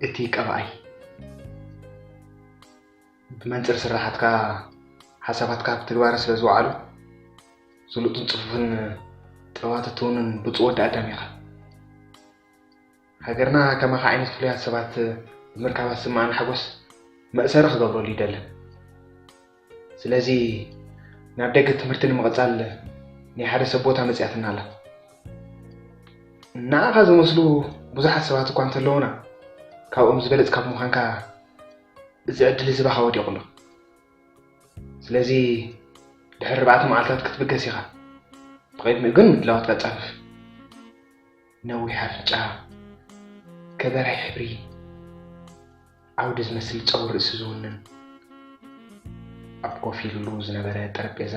እቲ ቀባኣይ ብመንፅር ስራሓትካ ሓሳባትካ ብትግባረ ስለ ዝወዓሉ ስሉጥን ፅፉፍን ጥበባት እትውንን ብፁዕ ወዲ ኣዳም ኢኻ። ሃገርና ከማኻ ዓይነት ፍሉያት ሰባት ብምርካባ ዝስምዓና ሓጎስ መእሰሪ ክገብረሉ ይደልን። ስለዚ ናብ ደገ ትምህርቲ ንምቕጻል ናይ ሓደ ሰብ ቦታ መጺኣትና ኣላ። ንዓኻ ዝመስሉ ብዙሓት ሰባት እኳ እንተለዉና ካብኦም ዝበለጽካ ብምዃንካ እዚ ዕድል እዚ ባኻ ወዲቑ ኣሎ። ስለዚ ድሕሪ ኣርባዕተ መዓልታት ክትብገስ ኢኻ። ብቕድሚኡ ግን ምድላዋትካ ጻፍፍ። ነዊሕ ኣፍንጫ፣ ከበራይ ሕብሪ፣ ዓውዲ ዝመስል ጸጉሪ ርእሲ ዝውንን፣ ኣብ ኮፍ ኢሉሉ ዝነበረ ጠረጴዛ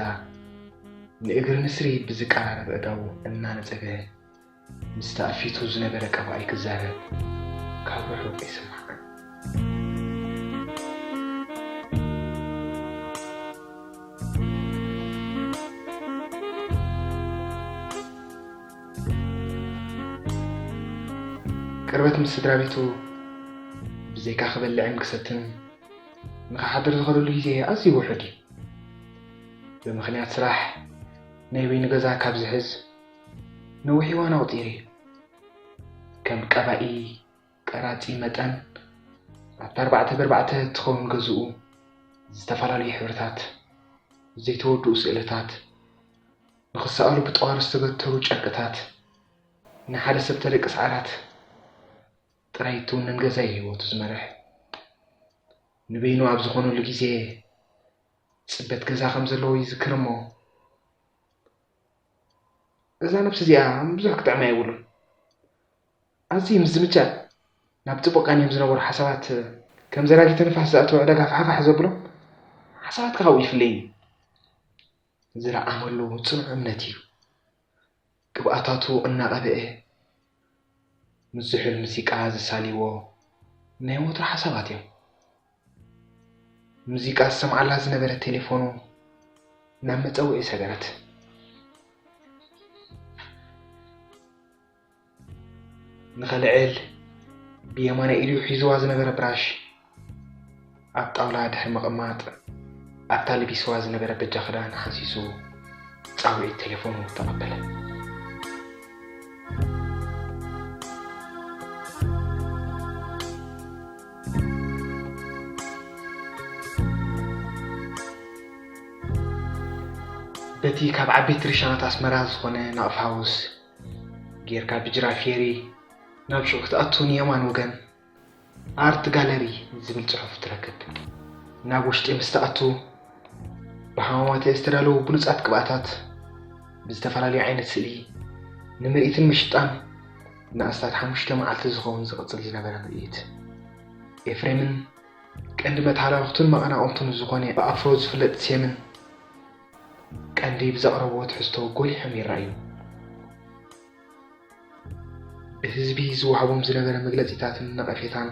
ንእግሪ ንስሪ ብዝቀራረብ ኣእዳዉ እናነጸገ ምስቲ ኣብ ፊቱ ዝነበረ ቀባኣይ ክዛረብ ካብ ርሑቕ ይስማዕ። ቅርበት ምስ ስድራ ቤቱ ብዘይካ ክበልዕን ክሰትን ንኽሓድር ዝኸደሉ ግዜ ኣዝዩ ውሑድ እዩ። ብምኽንያት ስራሕ ናይ በይኑ ገዛ ካብ ዝሕዝ ነዊሕ እዋን ኣቑጺሩ እዩ። ከም ቀባኢ፣ ቀራጺ መጠን ኣብታ ኣርባዕተ ብኣርባዕተ እትኸውን ገዝኡ ዝተፈላለዩ ሕብርታት፣ ዘይተወድኡ ስእልታት፣ ንኽሰኣሉ ብጠዋሪ ዝተገተሩ ጨርቅታት፣ ንሓደ ሰብ ተደቅስ ዓራት ጥራይ እትውንን ገዛ እዩ ህይወቱ ዝመርሕ። ንበይኑ ኣብ ዝኾነሉ ግዜ ጽበት ገዛ ከም ዘለዎ ይዝክር እሞ፣ እዛ ነብሲ እዚኣ ብዙሕ ክጥዕማ የብሉን። ኣዝዩ ምስ ዝምቻ ናብ ጽቡቕ ቃንዮም ዝነበሩ ሓሳባት ከም ዘራጊተ ንፋስ ዝኣተወ ዕዳጋ ፋሕፋሕ ዘብሎ ሓሳባትካ ካብኡ ይፍለይኒ። ዝረኣመሉ ጽኑዕ እምነት እዩ። ቅብኣታቱ እናቐብአ ምስ ዝሑል ሙዚቃ ዘሳልይዎ ናይ ወትሩ ሓሳባት እዮም። ሙዚቃ ዝሰምዓላ ዝነበረ ቴሌፎኑ ናብ መጸውዒ ሰገረት። ንኸልዕል ብየማናይ ኢዱ ሒዝዋ ዝነበረ ብራሽ ኣብ ጣውላ ድሕሪ ምቕማጥ ኣብታ ለቢስዋ ዝነበረ በጃ ክዳን ሓንሲሱ ጻውዒት ቴሌፎኑ ተቐበለ። በቲ ካብ ዓበይቲ ርሻናት ኣስመራ ዝኾነ ናቕፋ ሃውስ ጌርካ ብጅራፍ ፌሪ ናብ ሹቕ ክትኣቱ ንየማን ወገን ኣርት ጋለሪ ዝብል ጽሑፍ ትረክብ። ናብ ውሽጢ ምስ ትኣቱ ብሃማማተ ዝተዳለዉ ብሉጻት ቅብኣታት ብዝተፈላለዩ ዓይነት ስእሊ ንምርኢትን ምሽጣን ንኣስታት ሓሙሽተ መዓልቲ ዝኸውን ዝቕጽል ዝነበረ ምርኢት። ኤፍሬምን ቀንዲ መተሓላለኽቱን መቐናቕንቱን ዝኾነ ብኣፍሮ ዝፍለጥ ሴምን ቀንዲ ብዘቕረብዎ ትሕዝቶ ጎሊሖም ይረኣዩ። ብህዝቢ ዝወሃቦም ዝነበረ መግለጺታትን ነቐፌታን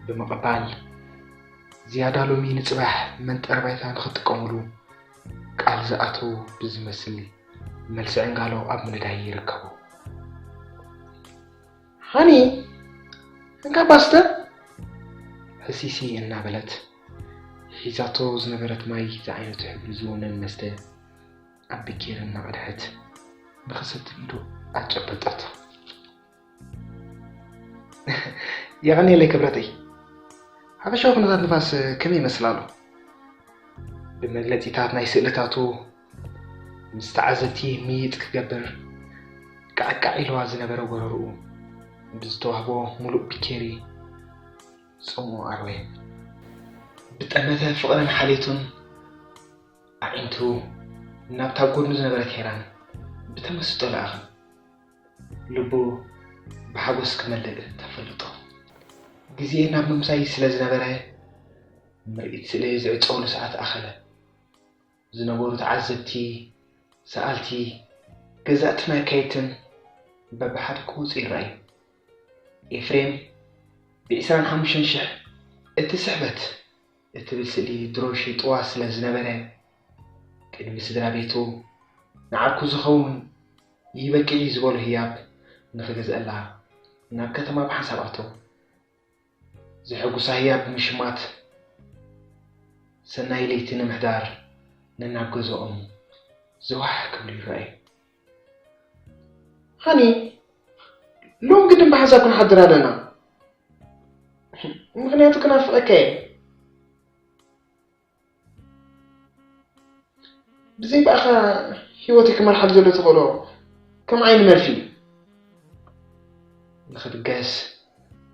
ብምቕባል፣ ዝያዳ ሎሚ ንጽባሕ መንጠር ባይታ ንኽጥቀሙሉ ቃል ዝኣተዉ ብዝመስል መልሲ ዕንጋሎ ኣብ ምንዳይ ይርከቡ። ሃኒ፣ እንካ ፓስተር? ሕሲሲ እናበለት ሒዛቶ ዝነበረት ማይ ዝዓይነቱ ሕብሪ ዝወነን መስተ ኣብ ብኬሪ እናቐድሐት ንኽሰቲ ኢዱ ኣጨበጠቶ። የቐንየለይ ክብረተይ። ሓፈሻዊ ኩነታት ንፋስ ከመይ ይመስል ኣሎ? ብመግለጺታት ናይ ስእልታቱ ምስ ተዓዘብቲ ምይይጥ ክገብር ቃዕቃዕ ኢልዋ ዝነበረ ጎረርኡ ብዝተዋህቦ ሙሉእ ብኬሪ ጽምኡ ኣርወየ። ብጠመተ ፍቕርን ሓልዮቱን ኣዒንቱ ናብታ ጎድኑ ዝነበረት ሄራን ብተመስጦ ለኣኸ። ልቡ ብሓጎስ ክመልእ ተፈለጦ። ግዜ ናብ ምምሳይ ስለ ዝነበረ ምርኢት ስእሊ ዝዕጸወሉ ሰዓት ኣኸለ። ዝነበሩ ተዓዘብቲ፣ ሰኣልቲ፣ ገዛእትን ኣካየድትን በብሓደ ክወጹ ይረኣዩ። ኤፍሬም ብዒስራን ሓሙሽተን ሽሕ እቲ ስሕበት እትብል ስእሊ ድሮ ሸይጥዋ ስለ ዝነበረ፣ ቅድሚ ስድራ ቤቱ ንዓርኩ ዝኸውን ይበቅዕ እዩ ዝበሎ ህያብ ንኽገዝአላ ናብ ከተማ ብሓንሳብ ኣተዉ። ዘሐጉሳ ህያብ ብምሽማት ሰናይ ለይቲ ንምሕዳር ነናብ ገዛኦም ዘዋሕ ክብሉ ይረኣዩ። ሃኒ፣ ሎም ግድን ብሓንሳብ ክንሓድር ኣለና፣ ምኽንያቱ ክናፍቐካ እየ። ብዘይ ብኣኻ ህይወተይ ክመርሓሉ ዘሎ ተኽእሎ ከም ዓይኒ መርፊ እዩ። ንኽድገስ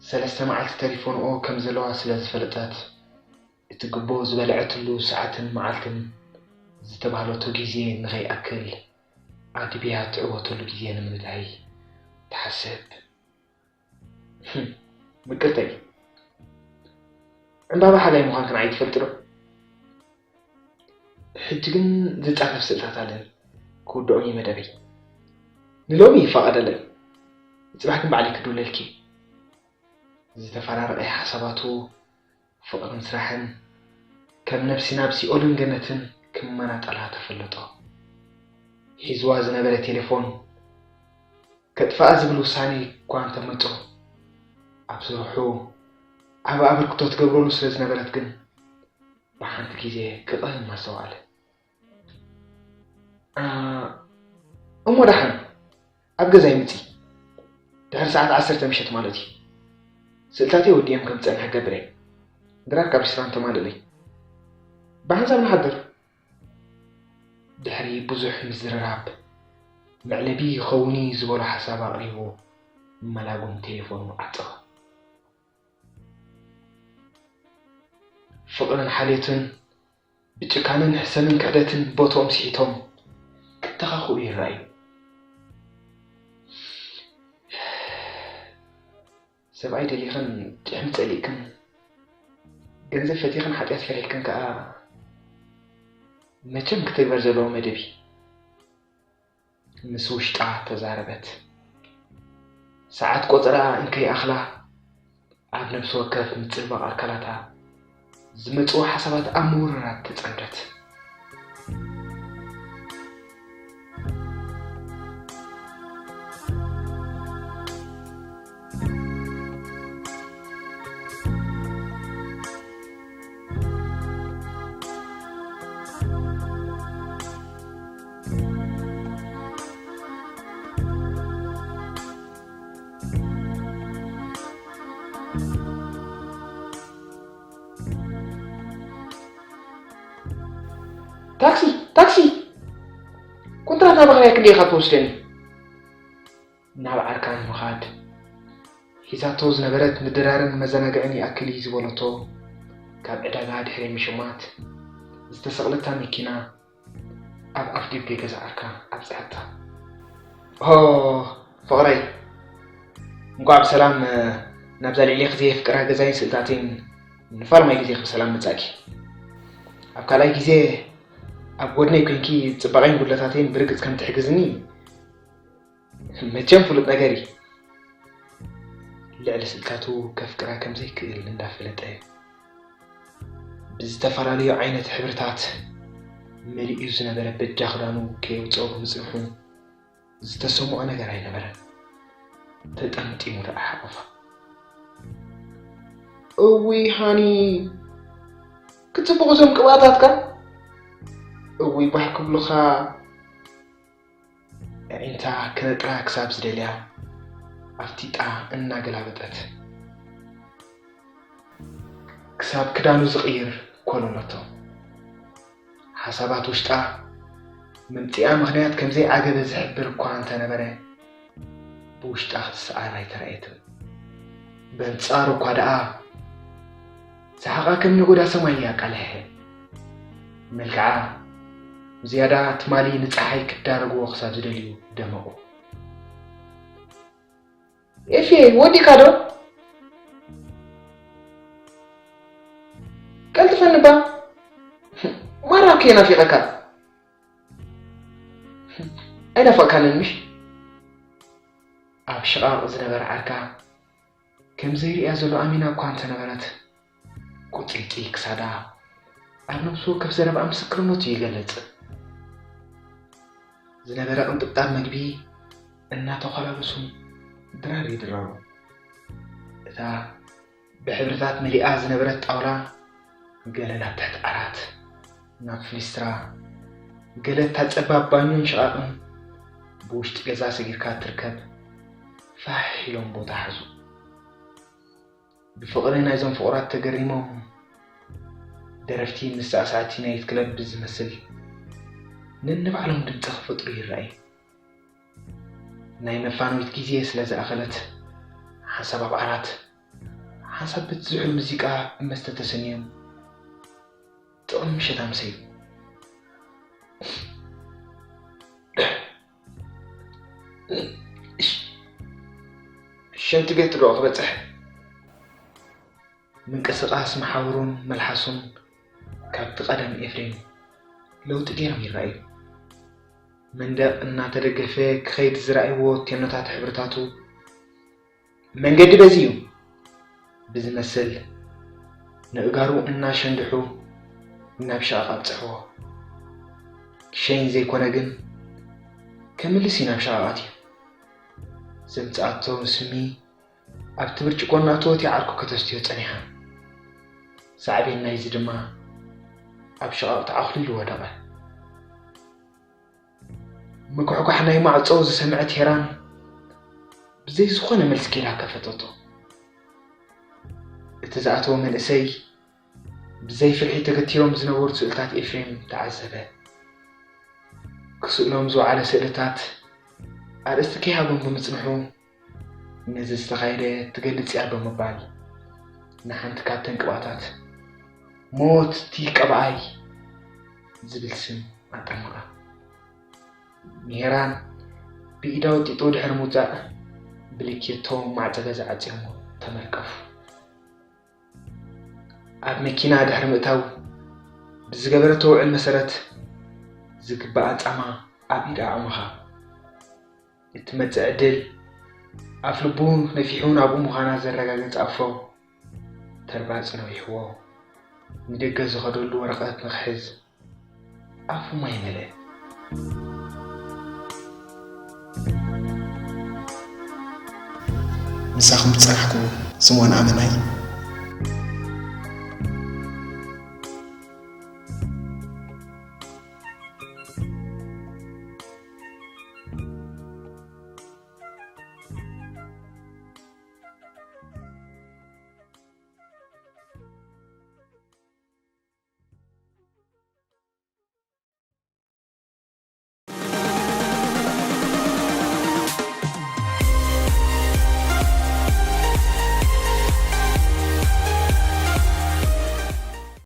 ሰለስተ መዓልቲ ተሪፎንኦ ከም ዘለዋ ስለ ዝፈለጠት፣ እቲ ግቦ ዝበልዐትሉ ሰዓትን መዓልትን ዝተባህለቶ ግዜ ንኸይኣክል ኣድብያ ትዕወተሉ ግዜ ንምንታይ ትሓስብ? ህም፣ ምቅርተይ፣ ዕምባባ ሓጋይ ምዃንክን ኣይትፈልጢ ዶ? ሕጂ ግን ዝጻፈፍ ስእልታት ኣለኒ፣ ክውድኦም እዩ መደበይ። ንሎሚ ይፈቐደለይ፣ ጽባሕ ግን ባዕለይ ክድውለልኪ። ዝተፈራረቐ ሓሳባቱ ፍቕርን ስራሕን ከም ነፍሲ ናብ ሲኦልን ገነትን ክመናጠላ ተፈለጦ። ሒዝዋ ዝነበረ ቴሌፎን ከጥፍኣ ዝብል ውሳኔ እኳ እንተመጾ፣ ኣብ ስርሑ ዓቢ ኣበርክቶ ትገብረሉ ስለ ዝነበረት ግን ብሓንቲ ግዜ ክቕህም ኣስተውዓለ። ኣ፣ እሞ ደሓን ኣብ ገዛይ ምጺ፣ ድሕሪ ሰዓት ዓሰርተ ምሸት ማለት እዩ። ስእልታተይ ወዲኤም ከም ዝጸንሕ ገብረ። ድራር ካብ ሬስቶራንት ተማልእለይ። ብሓንሳብ ንሓድር። ድሕሪ ብዙሕ ምዝርራብ፣ መዕለቢ ይኸውን እዩ ዝበሎ ሓሳብ ኣቕሪቡ፣ መላጉም ቴሌፎኑ ዓጸወ። ፍቕርን ሓልዮትን ብጭካነን ሕሰምን ክሕደትን ቦትኦም ስሒቶም ክተኻኽኡ ይረኣዩ። ሰብኣይ ደሊኽን ጭሕሚ ጸሊእክን፣ ገንዘብ ፈቲኽን ሓጢኣት ፈሪሕክን ከኣ መቸም ክትግበር ዘለዎ መደብ እዩ። ምስ ውሽጣ ተዛረበት። ሰዓት ቆጸራ እንከይኣኽላ፣ ኣብ ነብሲ ወከፍ ምጽብባቕ ኣካላታ ዝመጽኡ ሓሳባት ኣብ ምውርራድ ተጸምደት። ታክሲ! ታክሲ! ኮንትራት ናባኽያ ክንደይ ኢኻ ትወስደኒ? ናብ ዓርካ ንምኻድ ሒዛቶ ዝነበረት ንድራርን መዘናግዕን ይኣክል እዩ ዝበለቶ፣ ካብ ዕዳጋ ድሕሪ ምሽማት ዝተሰቕለታ መኪና ኣብ ኣፍደገ ገዛ ዓርካ ኣብጽሓታ። ኦ፣ ፍቕረይ፣ እንቋዕ ብሰላም ናብዛ ልዕሌኺ ዘየፍቅራ ገዛይን ስእልታተይን ንፋልማይ ግዜኺ ብሰላም መጻእኪ። ኣብ ካልኣይ ግዜ ኣብ ጎድነይ ኮንኪ ጽባቐይን ጉድለታተይን ብርግጽ ከም ትሕግዝኒ መቸም ፍሉጥ ነገር እዩ። ልዕሊ ስእልታቱ ከፍቅራ ከም ዘይክእል እንዳፈለጠ፣ ብዝተፈላለዩ ዓይነት ሕብርታት መሊኡ ዝነበረ በጃ ክዳኑ ከየውጽኦ ብምጽንሑ ዝተሰምዖ ነገር ኣይነበረን። ተጠምጢሙ ደኣ ሓቖፋ። እውይ ሃኒ፣ ክጽብቑ እዞም ቅብኣታትካ። እውይ ባህ ክብሉኻ። ኣዒንታ ክነጥራ ክሳብ ዝደልያ ኣፍጢጣ እናገላበጠት ክሳብ ክዳኑ ዝቕይር ኮለለቶ። ሓሳባት ውሽጣ ምምጺኣ ምኽንያት ከም ዘይዓገበ ዝሕብር እኳ እንተነበረ፣ ብውሽጣ ክትስዓር ኣይተራእየትን። በንጻሩ እኳ ደኣ ሰሓቓ ከም ነጎዳ ሰማይ እያ ኣቃልሐ። መልክዓ ብዝያዳ ትማሊ ንጸሓይ ክዳረግዎ ክሳብ ዝደልዩ ደመቑ። ኤፍየ፣ ወዲእካ ዶ? ቀልጥፈኒ እባ። ማራ እኮ እየ ናፊቐካ። ኣይናፈቕካንን ምሽ? ኣብ ሽቓቕ ዝነበረ ዓርካ ከም ዘይርእያ ዘሎ ኣሚና እኳ እንተነበረት፣ ቁጽልጽል ክሳዳ ኣብ ነብሱ ወከፍ ዘረባኣ ምስክርነቱ ይገልጽ። ዝነበረ ቅንጥብጣብ መግቢ እናተዃላለሱ ድራር ይድረሩ። እታ ብሕብርታት መሊኣ ዝነበረት ጣውላ፣ ገለ ናብ ትሕቲ ዓራት፣ ናብ ፍሊስትራ፣ ገለ እታ ጸባብ ባኞን ሽቓቕን ብውሽጢ ገዛ ሰጊርካ ትርከብ፣ ፋሕ ኢሎም ቦታ ሓዙ። ብፍቕሪ ናይዞም ፍቑራት ተገሪሞም፣ ደረፍቲ ምስ ሳዕሳዕቲ ናይቲ ክለብ ብዝመስል ነንባዕሎም ድምጺ ክፈጥሩ ይረኣዩ። ናይ መፋነዊት ግዜ ስለ ዝኣኸለት፣ ሓንሳብ ኣብ ዓራት፣ ሓንሳብ በቲ ዝሑል ሙዚቃ ብመስተ ተሰንዮም፣ ጥቕሚ ምሸት ኣምሰዩ። ሸንቲ ቤት ዶ ክበጽሕ? ምንቅስቓስ መሓውሩን መልሓሱን ካብቲ ቀደም ኤፍሬም ለውጢ ገይሮም ይረኣዩ። መንደቕ እናተደገፈ ክኸይድ ዝረኣይዎ ቴኖታት ሕብርታቱ፣ መንገዲ በዚ እዩ ብዝመስል፣ ንእጋሩ እናሸንድሑ ናብ ሸቓቕ ኣብጽሕዎ። ሸይን ዘይኮነ ግን፣ ከምልስ እዩ ናብ ሸቓቓት እዩ። ዘምጽኣቶ ስሚ ኣብቲ ብርጭቆ እናእተወት ዓርኩ ከተስትዮ ጸኒሓ። ሳዕቤን ናይዚ ድማ ኣብ ሸቓቕ ተዓኹሊሉ ወደቐ። ምኩሕኳሕ ናይ ማዕጾ ዝሰምዐት ሄራን ብዘይ ዝኾነ መልሲ ኬዳ ከፈተቶ። እቲ ዝኣተወ መንእሰይ ብዘይ ፍርሒ ተገቲሮም ዝነበሩ ስእልታት ኤፍሬም ተዓዘበ። ክስእሎም ዝወዓለ ስእልታት ኣርእስቲ ከይሃቦም ብምጽንሑ፣ ነዚ ዝተኻየደ ትገልጽ እያ ብምባል ንሓንቲ ካብተን ቅብኣታት፣ ሞት እቲ ቀብኣይ ዝብል ስም ኣጠመቓ። ንሄራን ብኢዳ ወጢጡ ድሕሪ ምውጻእ፣ ብልኬቶ ማዕጸ ገዛ ዓጽዮሞ ተመርቀፉ። ኣብ መኪና ድሕሪ ምእታው፣ ብዝገበረቶ ውዕል መሰረት፣ ዝግባኣ ጻማ ኣብ ኢዳ ኣቕመኻ። እትመጽእ ዕድል ኣፍ ልቡ ነፊሑ ናብኡ ምዃና ዘረጋገጸ ኣፍሮ፣ ተርባጽ ነዊሕዎ፣ ንደገ ዝኸደሉ ወረቐት ንኽሕዝ ኣፉ ማይ መለአ። ምሳኹም ዝጸናሕኩ ስምኦን ኣመናይ፣